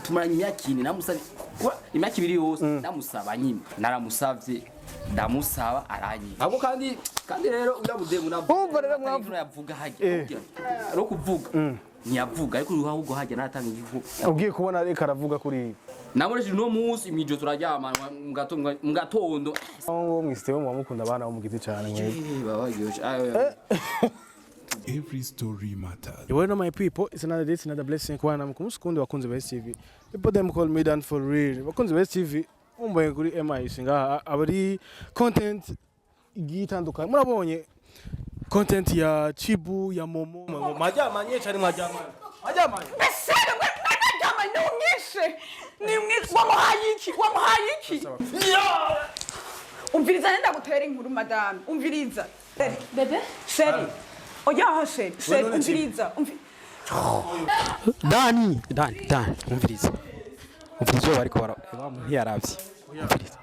Tumaranye imyaka 4, namusabye kuba imyaka 2 yose namusaba nyine, naramusavye, ndamusaba, aranyima. Ahubwo kandi rero uriya mudemu nabwo Urumva rero yavuga hajya no kuvuga ntiyavuga, ariko uruhu ahubwo hajya naratanga igihugu. Ugiye kubona ariko aravuga kuri Namuresheje uno munsi mwijo turaryamana mu gatondo. Aho mwisitewe muba mukunda abana bo mu giti cyane mwebwe. Eh, baba baryoshye. Ayo, Every story matters. You know my people, it's another day, it's another blessing. Kubana namwe ku munsi kundi, bakunzi ba STV. People them call me Dan for real. Bakunzi ba STV, mumbaye kuri MIC ngaha abari content igiye itandukanye. Murabonye content ya Chibu, ya Momo. Mwajamanye cyane, mwajamanye. Mwajamanye. Mbese mwaryamanye? Ni umwishe, ni umwishe. Wamuhaye iki? Wamuhaye iki? Umviriza, nenda gutera inkuru, madame, umviriza. Bébé. Chéri, oya, chéri, chéri, umviriza. Dani, Dani, Dani, umviriza, umviriza. Uwo bariko bara wa muntu ntiyaravye. Umviriza,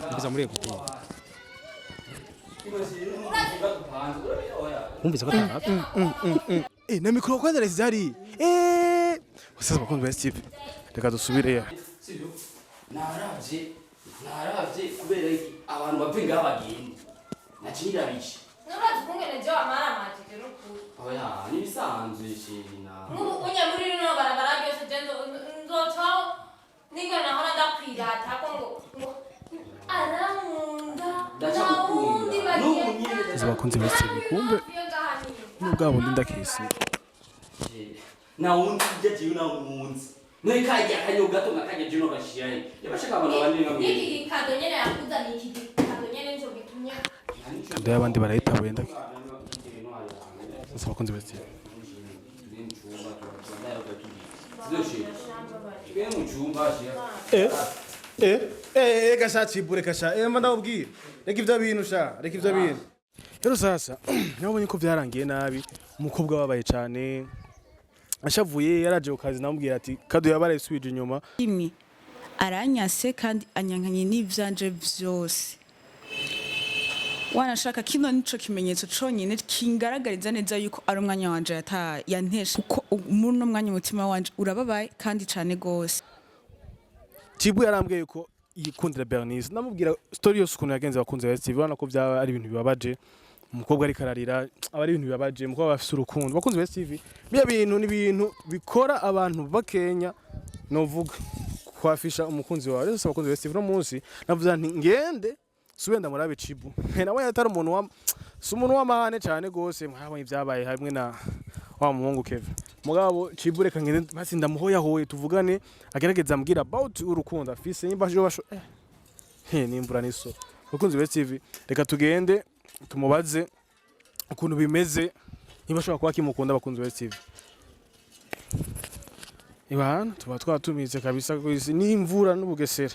umviriza muri écouteur. Wumvise ko ataravye? Eh, na micro kwanza zari. Eh, sasa bakunzi ba STV. Reka dusubire ya. Sibyo, naravye, naravye kubera iki abantu bave ngaha bagende nacinirabishe. Nurazi ukungene je wamaramajije n'ukuri. Oya, nibisanzwe, chéri, na Nk'ubu unye muri rino barabara ryose je nzocaho ninge nahora ndakwirata ko ngo arankunda, nta wundi. N'ubu nyine. Sasa bakunzi ba STV, kumbe n'ubwa bundi ndakisi. Na wundi ujya jiwe na munsi none kajya akanyo gato nka kajya jiwe gashiraye yabashaka abantu bandi nka N'iki gikado nyene yakuzaniye, iki gikado nyene nico gitumye. Kado y'abandi barayitabuye ndaki. Sasa bakunzi ba STV. Tugende mu cyumba shira. Eh, eh, eh, gasha Chibu, reka sha. Eh, mba ndakubwira. Reka ivyo bintu sha, reka ivyo bintu. Rero sasa, nabonye ko vyarangiye nabi, umukobwa wabaye cyane. Ashavuye yaraje ku kazi, namubwira ati kado yabaraye isubije inyuma. Imwe aranyase kandi anyankanye n'ivyanje vyose. Wanashaka kino nico kimenyetso conyine kingaragariza neza yuko ari umwanya wanje yataye, yantesha, kuko muri uno mwanya umutima wanje urababaye kandi cane gose. Chibu yarambwiye ko yikundira Bernice. Namubwira story yose ukuntu yagenze. Abakunzi ba STV, urabona ko byaba ari ibintu bibabaje. Umukobwa ariko ararira, aba ari ibintu bibabaje. Umukobwa aba afise urukundo. Abakunzi ba STV, biya bintu ni ibintu bikora abantu bakenya, novuga kwafisha umukunzi wawe. Rero abakunzi ba STV, no munsi navuze nti ngende subire ndamurabe Chibu. Nawe yatari umuntu wa si umuntu w'amahane cyane gose. Mwabonye ibyabaye hamwe na wa muhungu Kevin. Mugabo Chibu, reka ngende basi ndamuhoyahoye, tuvugane, agerageza ambwira about urukundo afise, nimba aje basho he nimvura niso. Bakunzi ba TV, reka tugende tumubaze ukuntu bimeze, niba ashobora kuba akimukunda. Abakunzi ba TV, ibana tuba twatumize kabisa kwisi n'imvura n'ubugesera.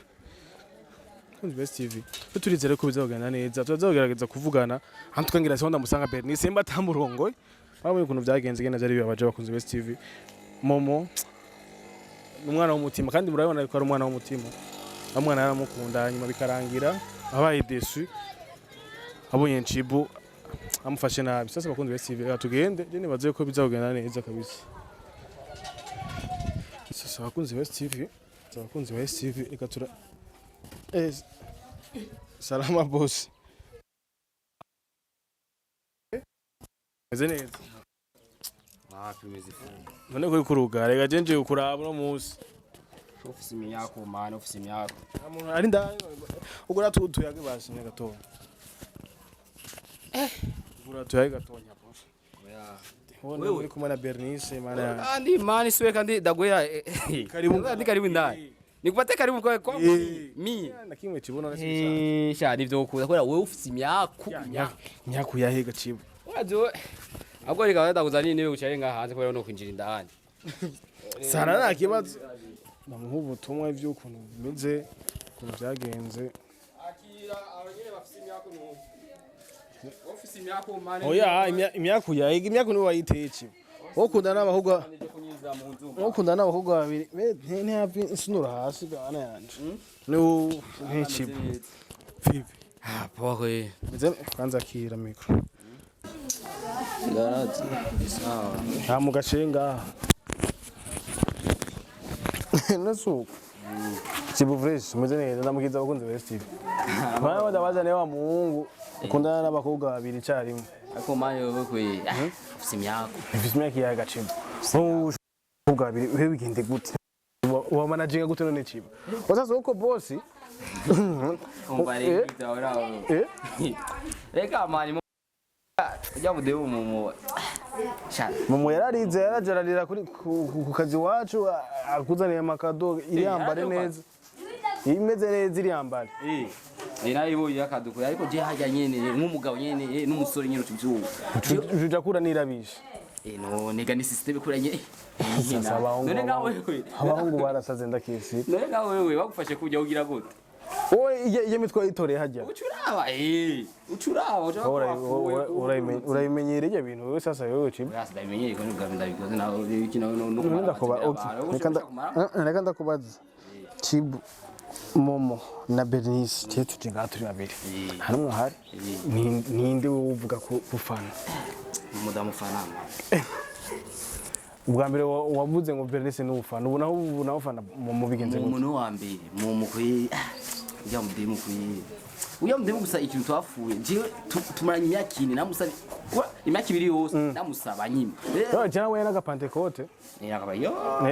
Bakunzi ba TV, turizere ko bizagenda neza, tuzagerageza kuvugana hano tukangira seho ndamusanga Bernice mba atamurongoye. Babonye ukuntu byagenze genda byari bibabaje. Abakunzi ba TV, Momo ni umwana w'umutima, kandi murabona ko ari umwana w'umutima. Umwana yaramukunda, hanyuma bikarangira abaye déçu, abonye Nchibu amufashe nabi. Sasa bakunzi ba TV, reka tugende, je nibaze ko bizagenda neza kabisa. Sasa abakunzi ba TV, abakunzi ba TV, reka tura salama boss, meze neza. Wapi, umeze fu. None kuri kuruga, reka je nje kuraba uno munsi. Ufise imyako man, ufise imyako. Nta muntu ari ndani, ugura tuyage basi ne gatonya. Eh, ugura tuyage gatonya boss. Oya. Wewe uri kumwe na Bernice, mana yanjye. Kandi man siwe kandi dagoya. Karibu. Kandi karibu ndani. Nikupate karibu kwa Eh. mi. Na kimwe kibuno na Eh, sha nivyo kuza kubera wewe ufise imyaku. Nyaku yahega Chibu. Urazi wowe. Ahubwo reka ndakuzanira intebe ucare ngaha hanze kubera no kwinjira indani. Sara nta kibazo. Namuha ubutumwa ivy'ukuntu bimeze, ukuntu byagenze. Akira abanyene bafise imyaku no. Ufise imyaku man. Oya, imyaku yahiga, imyaku niwe wayiteye Chibu. Wowe ukundana n'abahungu, wowe ukundana n'abakobwa babiri, ntihavi insunura hasi gana yanje. Ni ntichibu. Vipi? Ah, poa kwe. Meze kwanza akira micro. Garazi. Sawa. Nta mu gace ngaha. Nasuko. Chibu fresh, meze neza, ndamukiza abakunzi ba STV. Mwana ndabaza niwe wa muhungu ukundana n'abakobwa babiri icyarimwe. Ariko mani wewe kwe ufise imyako. Mfise imyaka iyahe Gacibu? Abakobwa babiri wewe bigende gute? Wa managinga gute none Chibu? Sasa uko bosi Umva rero ibyo uraho. Reka mani ujya mudebu mu sha. Mumu yararize yarajararira kuri ku kazi wacu akuzaniye amakado iriyambare neza. Imeze neza iriyambare. Naribonye akaduko ariko je hajya nyene nk'umugabo nyene n'umusore nyene utuvyuka. Uja kura nirabishe. None ga ni system kura nyene. Sasa abahungu None ga wewe. Abahungu barasaze ndakisi. None ga wewe bagufashe kujya ugira gute? Wowe iyo mitwe yitoreye hajya. Ucuraba ucuraba Urayimenyera ibyo bintu wewe sasa wewe Chibu. Ndabimenyereye ko nubwa ndabikoze nawe iki nawe no Reka ndakubaza. Chibu, Momo na Bernice tiye tuje ngaha turi babiri. Nta n'umwe ahari. Ninde wowe uvuga ko ufana? Umudamu ufana. Ubwa mbere wavuze ngo Bernice ni ufana, ubu naho ufana Momo bigenze gute? Umuntu wa mbere Momo kwe ujya mudemu kwe. Ujya mudemu gusa ikintu twafuye. Jewe tumaranye imyaka ine namusaba imyaka ibiri yose namusaba nyine. Yo jana we naga Pentecote. Nakaba yo.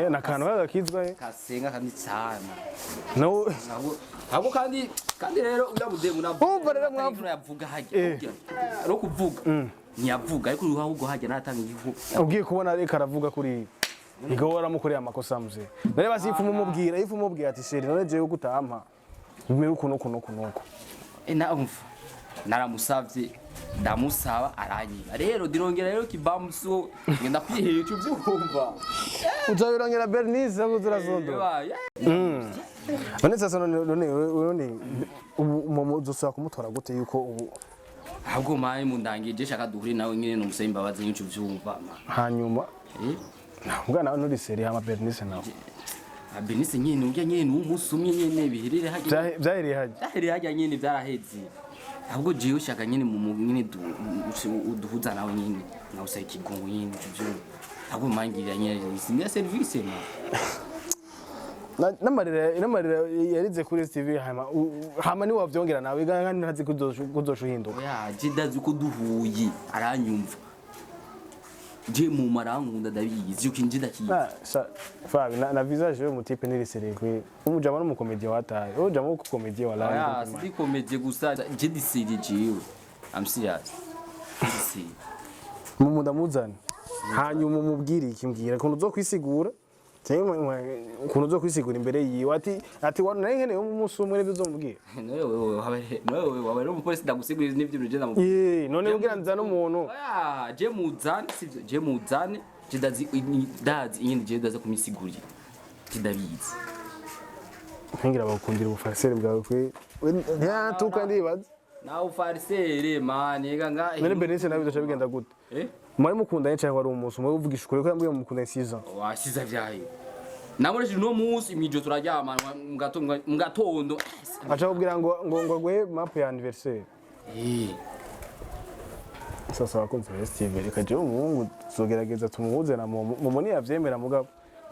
Nakantu kagakizwa Kasenga kandi cyane. No. Ahubwo kandi rero ujya mudemu na Umva rero mwavu yavuga hajya. Ro kuvuga. Ntiyavuga ariko ahubwo hajya natanga igihugu. Ugiye kubona ariko aravuga kuri igo waramukoreye amakosa mzee. Nare basi ifu mumubwira, ifu mumubwira ati sheri none jewe gutampa. Bimere uku nuku nuku nuku. Naumva naramusavye ndamusaba aranyiba rero dirongera rero kibamuso ngenda kwihica uvyumva. Uzabirongera Bernice aho uzurasondora. None sasa none ubu Momo uzosubira kumutora gute yuko ubu ahubwo mani mundangije shaka duhure nawe nyine numusaba imbabazi nyinshi uvyumva. Hanyuma mbwa nawe nturi seri hama Bernice nawe. Bernice nyene urya nyene umunsi umwe nyene bihirire hajya. Byahereye hajya. Byahereye hajya nyene byaraheze. Ahubwo jewe ushaka nyene mu nyene uduhuza nawe nyene nawe usaba ikigongo nyene uvyumva. Ahubwo mangirira nyene singa service ma. N'amarira yarize kuri STV hama ni wavyongera nawe kandi ntazi kuzoshuhinduka. Oya je ndazi ko duhuye aranyumva. Je mu marankunda ndabizi yuko inje ndakizi. Fabi na visage yo mutipe niri seri kwe. Umujama n'umukomedie wataye. Umujama wo kukomedie walaye. Oya si komedie gusa je di seri jewe. I'm serious. Si. Mu ndamuzana. Hanyuma umubwire iki mbwira ukuntu uzokwisigura. Ukuntu uzokwisigura imbere yiwe ati nari nkeneye umunsi umwe nibyo uzomubwira. Nowe wewe wabaye umupolisi ndagusigurira n'ibyo bintu je ndamubwira. None ubwira nzana umuntu. Oya je muzane sivyo je muzane je ndazi inyene je ndaza kumisigurira. Je ndabizi. Nkingira bagukundira ubufariseri bwawe kwe. Ntiyatuka ndibaza. Nawe ufariseri mani ega nga. None Bernice nawe bizoca bigenda gute? Mwari mukundanye cyangwa wari umunsi umwe uvugisha ukuri ko yambwiye mukundanye 6 ans. Washize vyayo. Namureshe no munsi imijo turaryama mu gatondo. Acha kubwira ngo ngo aguhe map ya anniversaire. Sasa abakunzi ba STV reka jewe umuhungu tuzogerageza tumuhuze na Momo. Momo ntiyavyemera mugabo.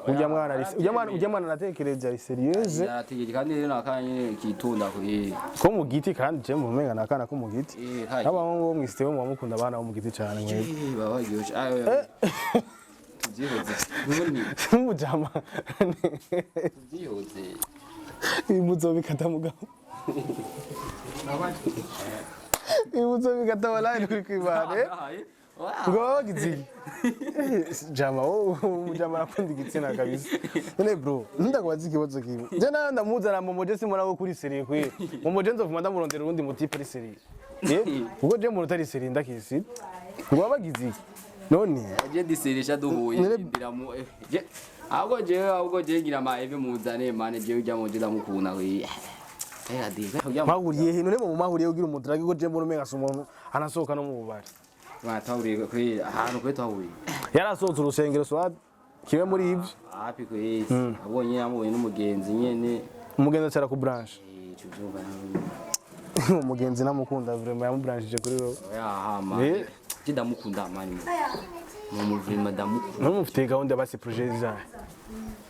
Ujya mwana aratekereje ari serieuse. Yaratekereje kandi rero nakanye kitonda ko Ko mu giti kandi je mumenga nakana ko mu giti. Abahungu bo mwisitewe mu mukunda abana bo mu giti cyane mwe. Baba giyoje. Tuvyihoze. None mujama. Tuvyihoze. Imuzobikata mugabo. Imuzobikata walahi kuri kwibane. Ngo bagize jama jama arakunda igitsina kabisa. None bro, ndakubaza ikibazo kimwe. Je nawe ndamuzana Momo je simona wo kuri seri kwe. Momo je nzovuma ndamurondera urundi mutipe ari seri. Ubwo je umuntu utari seri ndakisi. Ngo bagize none je diseresha duhuye ndira mu ahubwo je ngira ma eve muzane mane je ujya mu je ndamukunda we. Mahuriye he none mu mahuriye ugira umuntu drage ko je mbona umenga umuntu anasohoka no mu bubari. Twahuriye kwe ahantu kwe twahuriye. Yarasohotse urusengero swat kimwe muri ivyo. Hapi kwe abonye yamubonye n'umugenzi nyene. Umugenzi acara ku branche. Cyuvyumva. Umugenzi namukunda vraiment yamubranchije kuri wewe. Oya hama. Je ndamukunda mani. Mu muvima ndamukunda. None mufite gahunda basi projet zahe?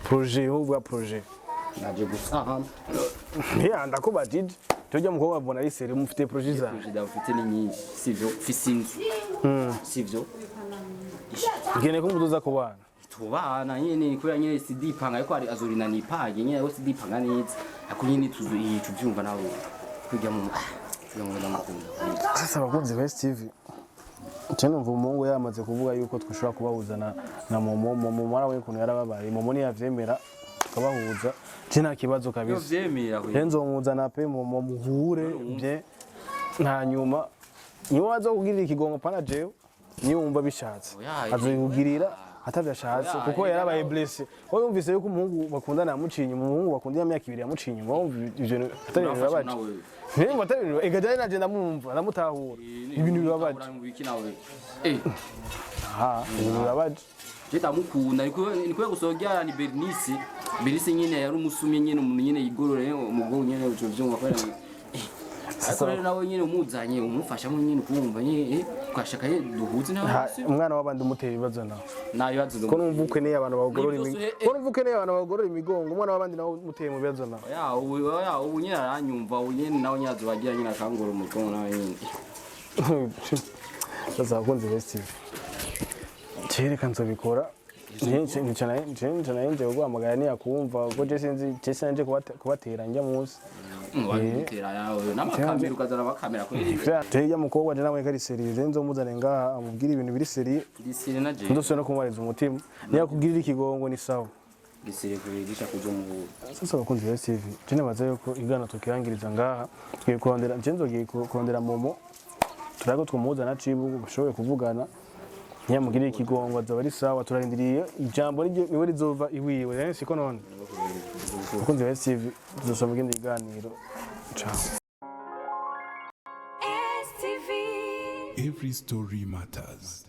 Projet, uvuga projet? Naje gusa. Ya, ndakubajije, tujya mukobwa mbona ari sérieux, mufite projet za? Projet ndafite ni nyinshi, sivyo? Mfise inzu, sivyo? Nkeneye ko muduza ku bana. Tubana nyene, kubera nyene sidipanga, ariko ari azorina nipange nyene, ariko sidipanga neza, ariko nyene tuzu tuvyumva nawe kujya mu kujya mu ndamukunda. Sasa abakunzi ba STV, cyane numva umuhungu yamaze kuvuga yuko twashobora kubahuza na Momo. Momo mara we ukuntu yarababaye, Momo niyavyemera tukabahuza, je nta kibazo kabisa. Vyemera we. Enzo muzana pe, Momo muhure bye, hanyuma niwe waza kugirira ikigongo, pana jewe. Niyo wumva bishatse Oya, azoyikugirira, atavyashatse Oya, kuko eh, yarabaye blessé. Wowe yumvise yuko umuhungu bakundana yamuciye inyuma, umuhungu bakundana imyaka 2 yamuciye inyuma, wumva ivyo bintu atari ibintu Urafasha bibabaje? nawe. Nimba atari ibintu, ega jane naje ndamwumva, ndamutahura, ibintu bibabaje. Biki nawe, eh? Aha, ibintu bibabaje. Je ndamukunda, nikuye gusogera ni Bernice. Bernice nyene yari umusumye nyene, umuntu nyene yigorore umugongo nyene, uco vyumva kubera ariko rero nawe nyene umuzanye umufashamo nyene, kumva nyene ukashaka ye duhuze nawe. Umwana w'abandi umutera ibibazo nawe. Nta bibazo. Ko numva ukeneye abantu bagorora Ni imigongo, byose, ko numva ukeneye abantu bagorora imigongo, umwana w'abandi nawe umuteye mu bibazo nawe. Ya, ubu, ya, ubu nyene aranyumva, ubu nyene nawe nyene azobagira nyene akangora umugongo nawe nyene. Sasa abakunzi ba STV, kereka nzobikora nca nje guhamagara niyakumva, kuko je sinzi, je sinanje kubatera njya munsi. Wabitera yawe n'amakamera, ukazana amakamera kuri. Jewe mukobwa je nawe kari sérieux, je nzomuzane ngaha amubwire ibintu biri sérieux. Disire na je. Ndosubira no kumubariza umutima, niyakugirira ikigongo ni sawa. Disire kubigisha kujo mu. Sasa abakunzi ba STV, je nibaza yuko igana tukirangiriza ngaha. Tugiye kurondera, je nzogiye kurondera Momo, turabe ko twumuhuza na Cibu bashoboye kuvugana. Ntiyamugirira ikigongo azaba ari sawa. Turarindiriye ijambo niwe rizova iwiwe rero, siko none? Abakunzi ba STV, tuzosoma ikindi kiganiro. Ciao. Every story matters.